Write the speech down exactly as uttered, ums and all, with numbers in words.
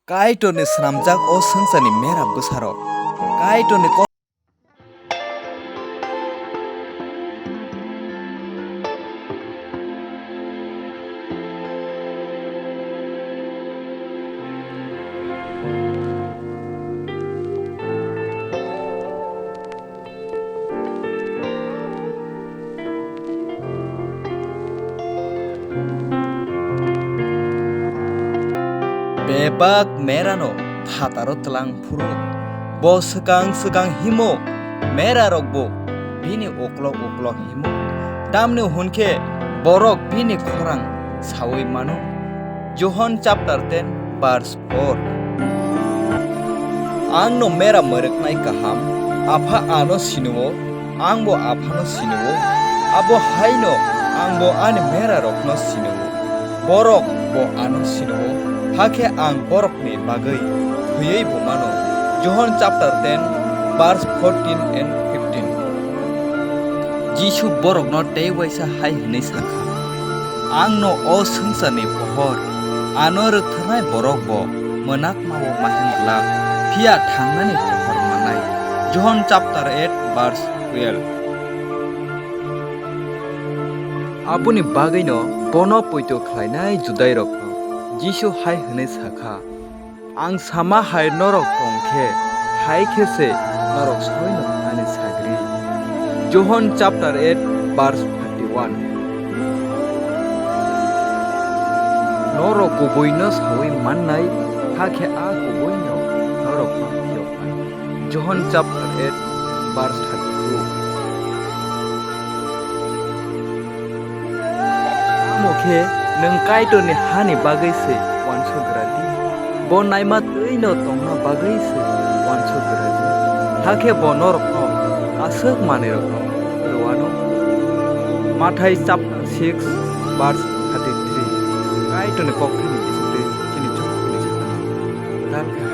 Kaitorni swnamjak o swngcharni mera bwsarok. Kaitorni ko- Bebak merano phataro tlang phuru, bo swkang swkang himo, merarokbo bini uklok uklok himo, tamni hwn khe borok bini khorang saui mano. Johon chapter ten verse four. Ang no mera mwrwknai kaham, Apha ano sini-o, ang bo Aphano sini-o, abo hai no ang bo ani mera rok no sini-o, borok bo ano sini-o, hakhe ang borok ni bagwi thwiwi bo mano. Johon chapter ten verse fourteen and fifteen. Jisu borok no tei waisa hai hwnwi sakha, ang no o swngcharni pohor, ano rwktharnai borok bo mwnakma-o ma himlak, phiya thangnani pohor mannai. Johon chapter eight verse twelve. Aboni bagwino bono poito khlainai Judairokno Jisu hai hwnwi sakha, "Ang sama hai norok tong khe, hai khe se norok soino ani sagri." Johon chapter eight verse thirty-one. Norok kubuino saui mannai, hakhe a kubuino norok ma phiyoknai. Johon chapter eight verse thirty-two. Tamo khe nwng Kaitorni hani bagwi se uansuk gra di. Bo naima twi no tongna bagwi se uansuk gra di. Hakhe bo norokno aswk manwirokno rw anw. Mathai chapter six verse thirty-three. Kaitorni kokthai ni bisingtwi chini chukuni sakha. Tal khe